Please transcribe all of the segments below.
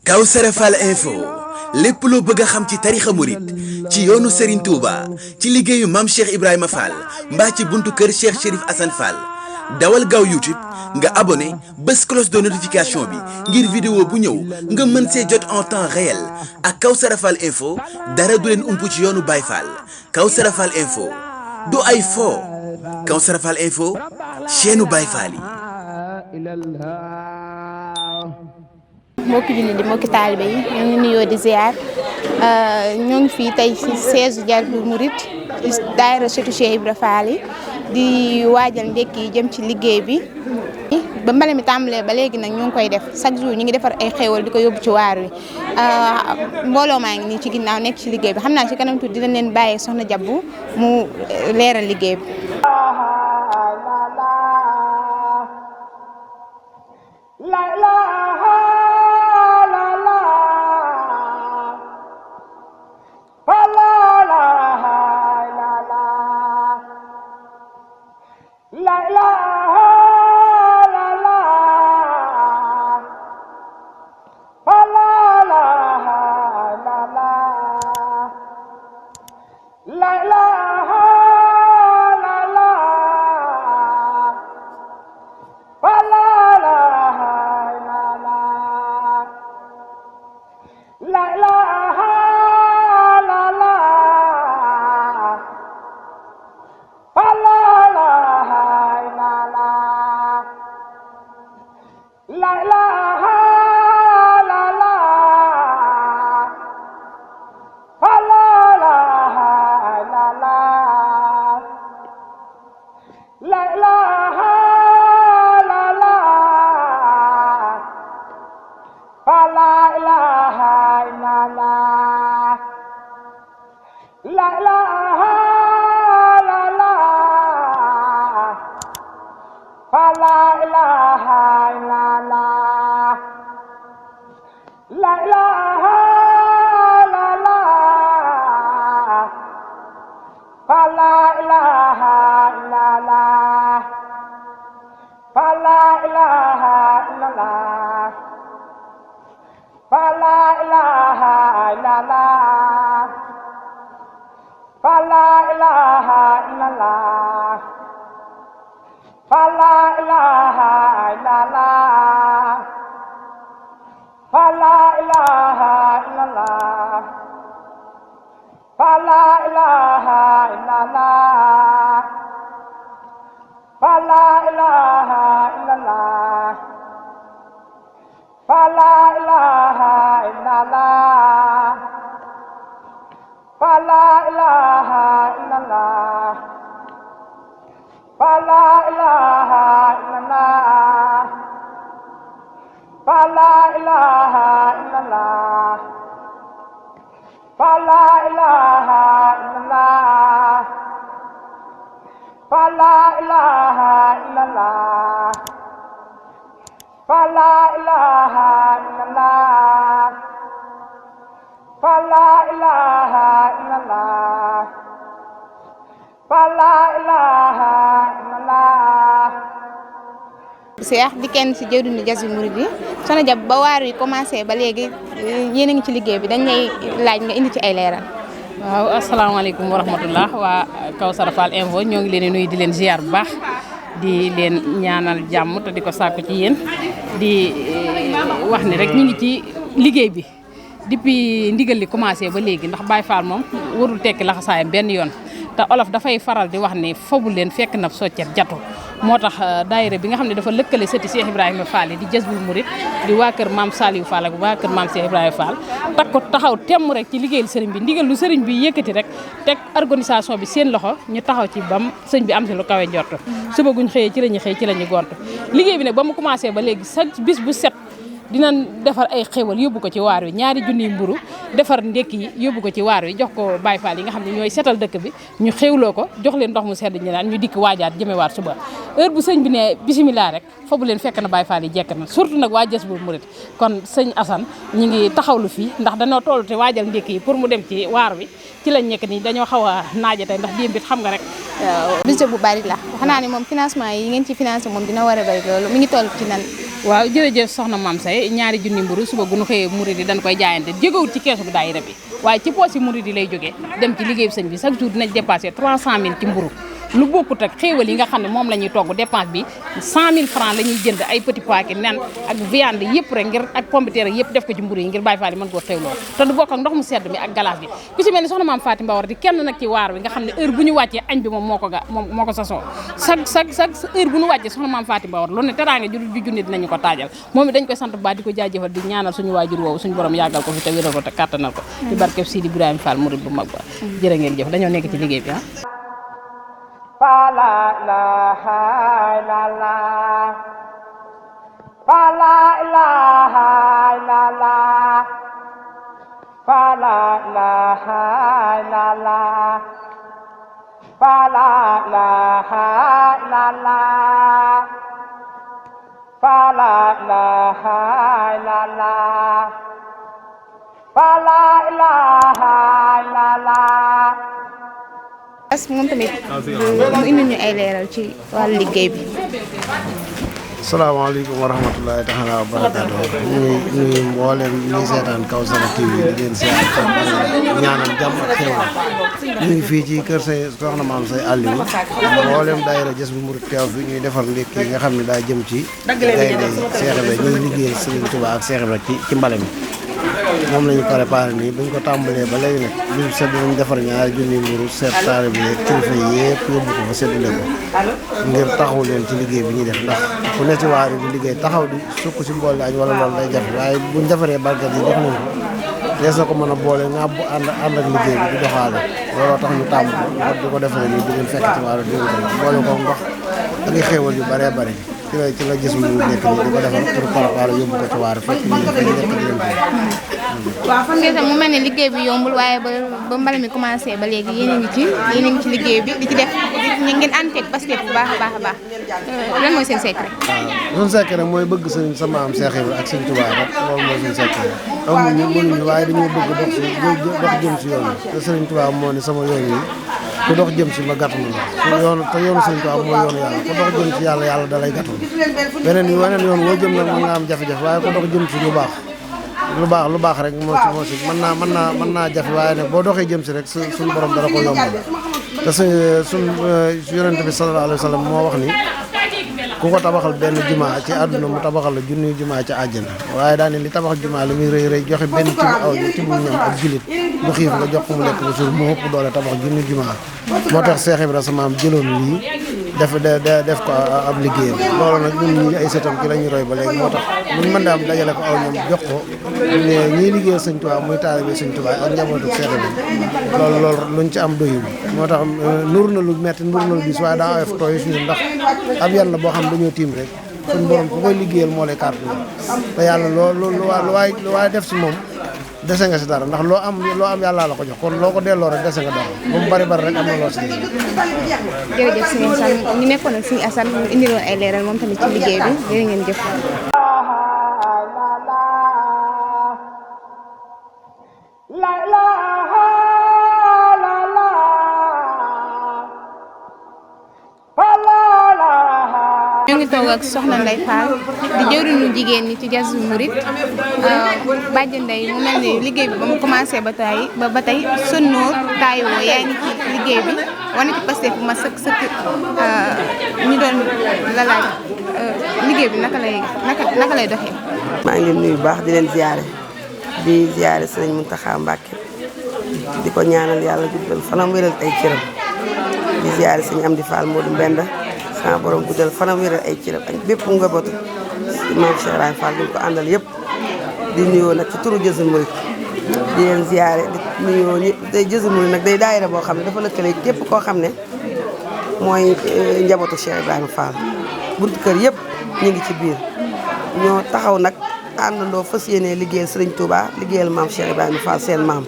Kawsara Fall info lépp loo bëgg a xam ci tarixa murit ci yoonu Serigne Touba ci liggéeyu Mame Cheikh Ibrahima Fall mbaa ci buntu kër Cheikh Chérif Assane Fall dawal gaaw YouTube nga abonné bés cloche de notification bi ngir vidéo bu ñëw nga mën see jot en temps réel ak Kawsara Fall info dara du leen ump ci yoonu Baye Fall. Kawsara Fall info du ay fo Kawsara Fall info chaîne Baye Fall yi. mbokki jullit di mbokki taalibe yi ñoo ngi nuyoo di ziar ñoo ngi fii tey ci siège Jazboul Mouride daayira Sëtu Cheikh Ibra Fall yi di waajal ndekki yi jëm ci liggéey bi ba mbale mi tàmbalee ba léegi nag ñu ngi koy def chaque jour ñu ngi defar ay xéewal di ko yóbbu ci waar wi mbooloo maa ngi nii ci ginnaaw nekk ci liggéey bi xam naa ci kanam tuuti dinañ leen bàyyee soxna Jabbu mu leeral liggéey bi. Cheikh di kenn ci jëwriñu Jazboul Mouride yi soxna Jab ba waar wi commencé ba léegi yéen a ngi ci liggéey bi dañ lay laaj nga indi ci ay leeral. waaw asalaamaaleykum wa rahmatullah waa Kawsara Fall info ñoo ngi leen di nuyu di leen ziar bu baax di leen ñaanal jàmm te di ko sàkku ci yéen di wax ni rek ñu ngi ci liggéey bi depuis ndigal li commencé ba léegi ndax Baye Fall moom warul tekki laxasaayam benn yoon te olof dafay faral di wax ni fobu leen fekk na soccet jatu moo tax daayira bi nga xam ne dafa lëkkale sëti Cheikh Ibrahima Fall di Jazboul Mouride di waa kër maam Saliou Fall ak waa kër maam Cheikh Ibrahima Fall tak ko taxaw temm rek ci liggéeyal sëriñ bi ndigal lu sëriñ bi yëkkati rek teg organisation bi seen loxo ñu taxaw ci bam sëñ bi am si lu kawe njort suba guñ xëyee ci la ñu xëy ci la ñu gont liggéey bi nag ba mu commencé ba léegi sa bis bu set dinañ defar ay xéwal yóbbu ko ci waar wi ñaari junniy mburu defar ndekki yi yóbbu ko ci waar wi jox ko Baye Fall yi nga xam ne ñooy setal dëkk bi ñu xéwloo ko jox leen ndox mu sedd ñu naan ñu dikk waajaat jëmewaat suba heure bu sëñ bi ne bisimilah rek fa bu leen fekk na Baye Fall yi jekk na surtout nag waa Jazboul Mouride kon sëñ Assane ñi ngi taxawlu fii ndax dañoo toll te waajal ndekki yi pour mu dem ci waar wi ci lañ nekk nii dañoo xaw a naaje tey ndax démb it xam nga rek budget bu bari la xanaa ne moom financement yi ngeen ci financé moom dina war a bari loolu mi ngi toll ci nan waaw jërëjëf soxna Mame Say ñaari junni mburu suba gu ñu xëyee murid yi dañ koy jaayante jógewut ci keesu daayira bi waaye ci poos yi murid yi lay jógee dem ci liggéeyu sëñ bi chaque jour dinañ dépassé 300 000 ci mburu lu bokkut ak xéewal yi nga xam ne moom la ñuy togg dépense bi 100 000 francs la ñuy jënd ay petit paquet nen ak viande yëpp rek ngir ak pomme de terre yëpp def ko ci mburu yi ngir Baye Fall yi mën koo xéewloo te du bokk ak ndox mu sedd mi ak glace bi ku ci mel ni soxna Mame Faty Mbawar di kenn nag ci waar bi nga xam ne heure bu ñu wàccee añ bi moom moo ko sasoo chaque heure bu ñu wàccee soxna Mame Faty Mbawar lu ne teraange ju junni dinañu ko taajal moom it dañ koy sant ba di ko jaajëfal di ñaanal suñu waajur woowu suñu borom yàggal ko fi te wéral ko te kattanal ko di barkeb Sidi Ibrahima Fall murid bu mag ba jërë ngeen jëf dañoo nekk ci liggéey bi fa la ilaha illallah fa la ilaha illallah fa la ilaha illallah fa la ilaha illallah fa la ilaha illallah fa la ilaha illallah as moom tamit mu indi ñu ay leeral ci wàllu liggéey bi. salaamaaleykum wa rahmatulahi taala wa barakaatu ñu ngi mboolem ñi seetaan Kawsara TV di leen seetaan ñaanal jàmm ak xéewal ñu ngi fii ci kër say soxna Mame Say Aliou mboolem daayira Jazbul Mouride teew fi ñuy defar ndékki yi nga xam ne daa jëm ci gaynde Cheikh Ibra ñuy liggéeyal Serigne Touba ak Cheikh Ibra ci mbale mi moom la ñu préparé nii buñ ko tàmbalee ba léegi nag bisu sedd nañ defar ñaari junni mburu seet taale bi kilifa yi yëpp yóbbu ko fa séddale ko ngir taxaw leen ci liggéey bi ñuy def ndax ku ne ci waar yi di liggéey taxaw di sukk si mboole añ wala loolu day jafe waaye buñ defaree barkat yi jox nañ ko dees na ko mën a boole nga bu ànd ak liggéey bi di doxaale looloo tax ñu tàmm ko di ko defaree nii di leen fekk ci waaru diw boole ko ndox ak i xéewal yu bëree bëri ci la gis mu nekk nii di ko defar pour préparer yóbbu ko ci waar fekk ñu nekk di leen waaw fan ngeen mu mel ne liggéey bi yombul waaye ba mbale mi commencé ba léegi yéen a ngi ci liggéey bi di ci def ngeen ànd ceeg Pastef bu baax a baax lan mooy seen secret. waaw suñu secret mooy bëgg sëñ sa maam Cheikh Ibra ak sëñ Touba rek loolu mooy suñu secret amuñu mënuñu waaye dañoo bëgg dox jëm si yoon bi te sëñ Touba moo ne sama yoon yi ku dox jëm si ma gàttal la yoonu sëñ Touba mooy yoonu yàlla ku dox jëm si yàlla dalay gàttal weneen yoon woo jëm nag mën nga am jafe-jafe waaye ku dox jëm si lu baax rek moo si mën naa jafe waaye nag boo doxee jëm si rek suñu borom dara ko yombal te suñu yonent bi sallallahu alayhi wa sallam moo wax ni ku ko tabaxal benn jumaa ci àdduna mu tabaxal la junniy jumaa ci àjjana waaye daa ne li tabax jumaa li muy rëy joxe benn tibu ñam ak julit bu xiif nga jox ko mu lekk ba suur mu ëpp doole tabax junniy jumaa moo tax Cheikh Ibra sa maam jëloon lii def ko ab liggéeyam loolu nag ñun ñi ay sëtam ci la ñuy roy ba léegi moo tax buñ mën daam dajale ko aw ñoom jox ko ñiy liggéeyal sëñ Tuubaa muy taalibe sëñ Tuubaa ak njabootu Cheikh Ibra loolu luñ ci am doyul moo tax nur na lu metti nur na lu bis waaye daa oyof tooy suñu ndax ab yan la boo xam dañoo tiim rek suñ borom ku koy liggéeyal moo lay carte te yàlla lu waay def si moom dese nga si dara ndax loo am yàlla la ko jox kon loo ko delloo rek dese nga dara ba mu bari rek am na loo si jërëjëf sëñ Assane ñu nekkoon ak sëñ Assane mu indi woon ay leeral moom tamit ci liggéey bi jërë ngeen jëf. ñu ngi toog ak soxna Ndeye Fall di jëwriñu jigéen ñi ci Jazbul Mouride bàjjen Ndeye mu mel ni liggéey bi ba mu commencé ba tey sonnoo taayoo yaa ngi ci liggéey bi wane ci Pastef bu ma sëkk ñu doon la laaj liggéey bi naka lay doxee. maa ngi leen nuyu bu baax di leen ziyaare Sëriñ Mountakha Mbacké di ko ñaanal yàlla guddal fanam wéral ay cëram di ziyaare Sëriñ Amdi Fall Modou Mbenda sama borom guddal fanam wéral ay cëram ak bépp njabootu Maam Cheikh Ibrahima Fall di ko àndal yëpp di nuyoo nag ci turu Jazbul Mouride di leen ziyaare di nuyoo ñëpp tey Jazbul Mouride nag day daayira boo xam ne dafa lëkkale képp koo xam ne mooy njabootu Cheikh Ibrahima Fall buntu kër yëpp ñu ngi ci biir ñoo taxaw nag àndandoo fas yéene liggéeyal Serigne Touba liggéeyal Maam Cheikh Ibrahima Fall seen maam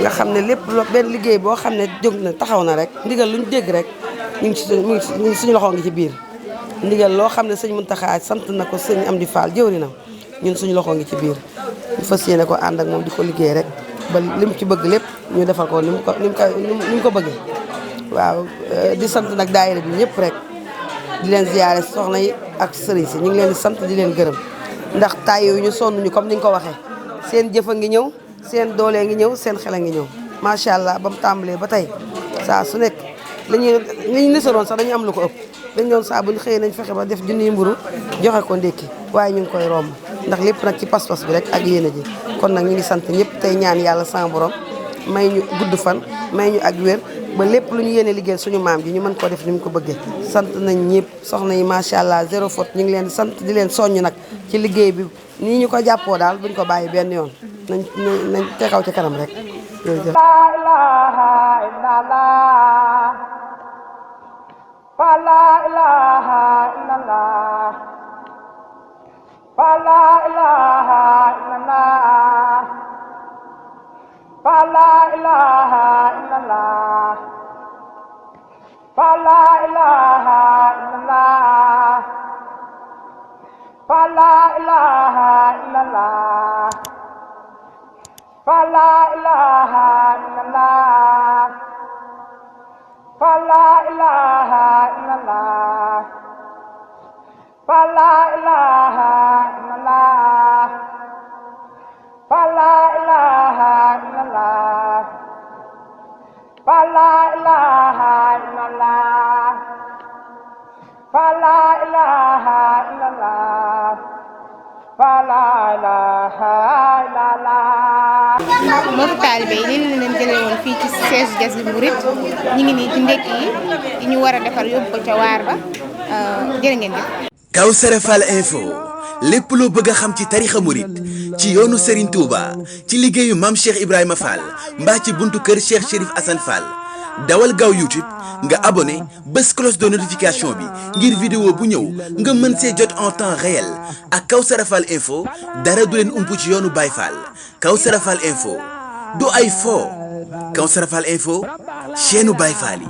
nga xam ne lépp benn liggéey boo xam ne jóg na taxaw na rek ndigal lu ñu dégg rek ñu ngi suñu loxo ngi ci biir ndigal loo xam ne sëñ Mountakha sant na ko sëñ Amdi Fall jëwrinam ñun suñu loxo ngi ci biir ñu fas yéene ko ànd ak moom di ko liggéey rek ba lim ci bëgg lépp ñu defal ko ni mu ko bëggee waaw di sant nag daayira bi ñëpp rek di leen ziyaare soxna yi ak sëriñ si ñu ngi leen di sant di leen gërëm ndax tay yu ñu sonn ñu comme ni nga ko waxee seen jëf a ngi ñëw seen doole ngi ñëw seen xel a ngi ñëw macha allah ba mu tàmbalee ba tey saa su nekk li ñu nësaroon sax dañu am lu ko ëpp dañ doon saa bu ñu xëyee nañ fexe ba def junniy mburu joxe ko ndékki waaye ñu ngi koy romb ndax lépp nag ci pas-pas bi rek ak yéene ji kon nag ñu ngi sant ñëpp tey ñaan yàlla sama borom may ñu gudd fan may ñu ak wér ba lépp lu ñu yéene liggéey suñu maam ji ñu mën koo def ni mu ko bëggee sant nañ ñëpp soxna yi macha allah zéro faute ñu ngi leen sant di leen soññ nag ci liggéey bi nii ñu ko jàppoo daal buñ ko bàyyi benn yoon nañ tegaw ci kanam rek jërëjëf. La ilaha illallah, la ilaha illallah, la ilaha illallah, la ilaha illallah, la ilaha illallah, la ilaha illallah, la ilaha illallah, la ilaha illallah, la ilaha illallah, la ilaha illallah, la ilaha illallah, la ilaha illallah, la ilaha illallah. mbokk taalibe yi nii la leen jëlee woon fii ci siège Jazboul Mouride ñu ngi nii ci ndekki yi ñu war a defar yóbbu ko ca waar ba jërë ngeen jëf. Kawsara Fall info lépp loo bëgg a xam ci tarixa murit ci yoonu Serigne Touba ci liggéeyu Mame Cheikh Ibrahima Fall mbaa ci buntu kër Cheikh Chérif Assane Fall dawal gaaw YouTube nga abonné bés cloche de notification bi ngir vidéo bu ñëw nga mën see jot en temps réel ak Kawsara Fall info dara du leen ump ci yoonu Baye Fall Kawsara Fall info du ay fo Kawsara Fall info chaîne Baye Fall yi